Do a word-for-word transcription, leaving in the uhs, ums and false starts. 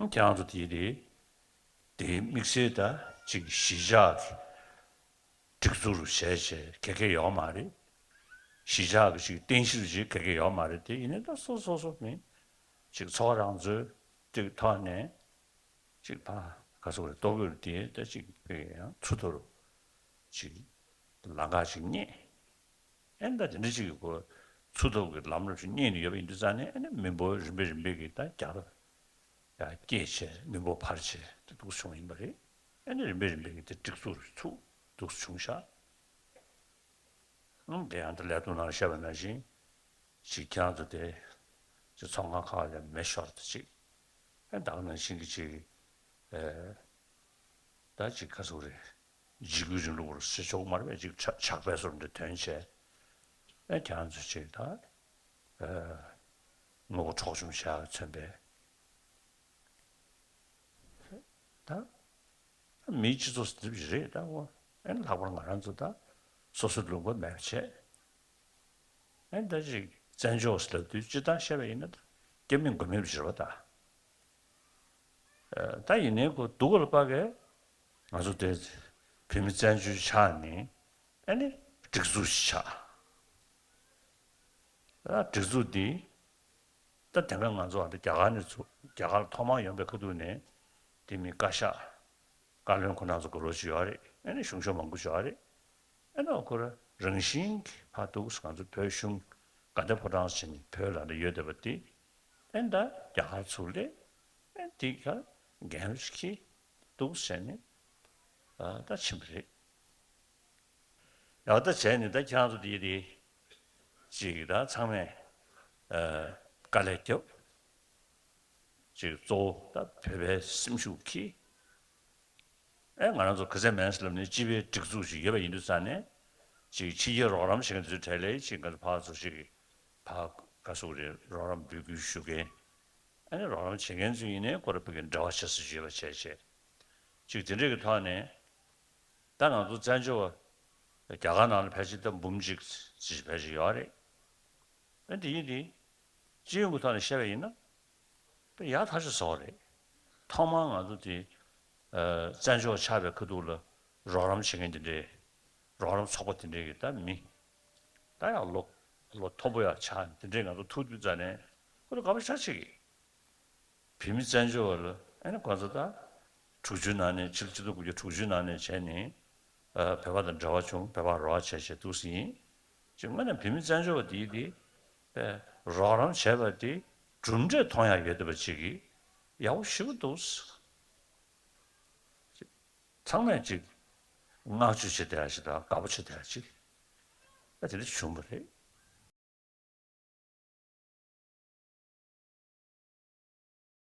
ཁྱེད་རང་ཚོ་དེའི་རེད། དེའི་དམིགས་བསལ་ད་ཅིག་གཞིས་ཆགས་སྒྲིག་འཛུགས་བྱས་བྱས་ག་གེ་ཡོད་མ་རེད། གཞིས་ཆགས་ཀྱི་ཅིག་རྟེན་གཞི་རུ་ཅིག་ག་གེ་ཡོད་མ་རེད། དེ་ཡིན་ནའི་ད་སོ་སོ་སོ་ནི་ཅིག་ཚོགས་རང་ཚོའི་ཅིག་ཐོག་ནས་ཅིག་ཕ་ག་སོ་རེད། ལྟོ་གོས་དེ་ད་ཅིག་ཡང་ཚུར་ཐོར་ཅིག་ལམ་ཁ་ཅིག་རྙེད། ཨེ་ད་དེ་འདྲ་ཅིག་གི་གོ་ཚུར་ཐོབ་ཀྱི་ལམ་རིམ་ཞིག་རྙེད་ནས་ཡོད་པ་ཡིན་དུས་ཙང་ནས། ཨེ་ནི་མི་འབོར་རིམ་པས་རིམ་པས་ཀྱིས་ད་རྒྱ་རུ་ཡར་སྐྱེད་བྱས། མི་འབོར་འཕར་བྱས་དེ་འདུག་བྱུང་ཡིན་པ་རེད། ཨེ་ནི་རིམ་པས་རིམ་པས་ཀྱིས་དེ་སྒྲིག་འཛུགས་ཚུགས་འདུག་བྱུང་ཤག་ཨང་། དེ་ཡང་ད་ལས་དོན་ནང་བཤད་པ་ནང་བཞིན་ཅིག་ཁྱེད་རང་ཚོ་དེ་ཅིག་ཚོང་ཁང་ཁག་ལ་མེ་ཤོར་དེ་ཅིག་ཨེ་ད་ག་ནང་བཞིན་གྱི་ཅིག་ཨེ་ད་ཅིག་ག་ཟེར་དགོས་རེད། འཇིགས་སྐུལ་རིང་ལུགས་པར་བྱེད་ཆོག་མ་རེད་པས། ཅིག་ཇག་ཇག་པས་སོར་འདི་ཐོན་བྱས། ཨེ་ཁྱེད་རང་ཚོ་ཅིག་ད་ཨེ་དངོས་པོ་འཕྲོག་བཅོམ་བྱ་ཡག་མཚོན་པས། ད་མིའི་སྤྱི་ཚོགས་འདི་རེད་ད། འོ་ཨེ་ལྷག་པར་ང་རང་ཚོ་ད་སོ་སོའི་ལུང་པ་མེད་པ་བྱས། ཨེ་ད་ཅིག་བཙན་བྱོལ་ཟེར་ལབ་དུས་སྤྱིར་བཏང་བཤད་པ་ཡིན་ན་ད་སྐྱེ་མེད་མགོན་མེད་པ་ཞིག་རེད་པ་ད། ད་ཡིན་ནའི་ཁོ་སྡུག་ག་ལ་དཔག་གས་ང་ཚོ་དེ་བོད་མི་བཙན་བྱོལ་ཆགས་ནས། ཨ་ནི་སྒྲིག་འཛུགས་ཤིག་ཆགས། ད་སྒྲིག་འཛུགས་འདི་ད་དེ་སྔ་ང་ཚོ་ཨ་ནི་རྒྱ་གར་ནས་ཚུར་རྒྱ་གར་ཐོག་མར་ཡོང་པའི་ཁ་ཐུག་ནས་དེ་མི་བཀའ་ཤག་བཀའ་བློན་ཁོ་རང་ཚོ་དགའ་རབ་ཅིག་ཡོད་རེད། ཨ་ནི་གཞུང་ཕྱོགས་མང་པོ་ཅིག་ཡོད་རེད། ཨ་ནི་ཁོ་རང་རང་བཞིན་གྱིས་ཕར་འདུག་ང་ཚོ་བོད་གཞུང་དགའ་ལྡན་ཕོ་བྲང་ཟེར་ནས་བོད་ལ་འདི་ཡོད་བསྡད་པ་དེ། ཨེ་ད་རྒྱ་གར་ཚུར་སླེབས། ཨེ་དེ་ག་འགན་རེ་ཁྱེར་འདུག་ཟེར་ནས་ཨ་ད་ཕྱིན་པ་རེད། ཡག་ད་བྱས་ནས་ད་ཁྱེད་རང་ཚོ་དེ་དེ་ཅིག་ད་ཚང་མས་ཨ་དཀའ་ལས་རྒྱབ། ཅིག་གཙོ་བོ་ད་བོད་པའི་སེམས་ཤུགས་ཀྱིས། ཨེ་ང་རང་ཚོ་ག་ཚད་མིན་ཟེར་ལབ་ནས་སྤྱི་པའི་སྒྲིག་འཛུགས་ཤིག་ཡོད་པ་ཡིན་དུས་ཙང་ནས། ཅིག་ཕྱི་རྒྱལ་རོགས་རམ་བྱེད་མཁན་དེ་ཚོའི་གྲས་ལ་ཅིག་ང་ཚོ་ཕར་ཚུར་ཅིག་ཕར་ག་ཟེར་དགོས་རེད། རོགས་རམ་འབོད་སྐུལ་ཞུ་མཁན། ཨ་ནི་རོགས་རམ་བྱེད་མཁན་ཚོ་ཡིན་ནའི་ཁོ་རང་ཕ་གིར་འབྲེལ་བ་བྱེད་ས་ཅིག་ཡོད་པ་བྱས་བྱས། ཅིག་དེ་འདྲས་ཀྱི་ཐོག་ནས་ད་ང་ཚོ་བཙན་བྱོལ་བ་རྒྱ་གར་ནང་ལ་ཕལ་ཆེར་ད་འབུམ་གཅིག་ཅིག་ཕལ་ཆེར་ཡོད་རེད། ཨ་འདི་ཡིན་དེ། སྤྱི་ཡོངས་ཀྱི་ཐོག་ནས་བཤད་པ་ཡིན་ན། དཔེ་ཡག་ཐག་ཆོད་ཟེར་བ་རེད། ཐོག་མར་ང་ཚོ་དེ་ཨ་བཙན་བྱོལ་ཆགས་པའི་ཁ་ཐུག་ལ་རོགས་རམ་བྱེད་མཁན་དེ་འདྲའི་རོགས་རམ་ཚོགས་པ་དེ་འདྲའི་གི་ད་མི་ད་ཡང་ལོ་ལོ་མཐོ་པོ་ཡང་ཆགས། དེ་འདྲའི་ང་ཚོ་ཐུག་དུས་ཙ་ནས་ཁོ་ཚོ་དགའ་པོ་ཞེ་དྲག་བྱེད་ཀྱི། བོད་མི་བཙན་བྱོལ་བ་ལ་ཨ་ནི་ཁོ་ཚོ་ད་དྲུག་ཅུའི་ནང་ནས་ཕྱི་ལོ་ཆིག་སྟོང་དགུ་བརྒྱ་དྲུག་ཅུའི་ནང་ནས་བྱས་ནས་ཨ་བོད་པ་དང་འབྲེལ་བ་བྱུང་། བོད་པ་རོགས་བྱས་བྱས་འདུག་སེ་ཡིན། ཅིག་དངོས་གནས་བོད་མི་བཙན་བྱོལ་བ་དེའི་དེ་ཨེ་རོགས་རམ་བྱས་པ་དེ་གྲུབ་འབྲས་མཐོང་ཡག་ཡོད་བསྡད་པ་ཅིག་གིས་ཡག་པོ་ཞེ་པོ་འདུག། ཚང་མས་ཅིག་བསྔགས་བརྗོད་བྱེད་བསྡད་ཡག་ཅིག་དང་དགའ་པོ་བྱེད་བསྡད་ཡག་ཅིག་ཨ་དེ་འདྲ་བྱུང་བ་རེད།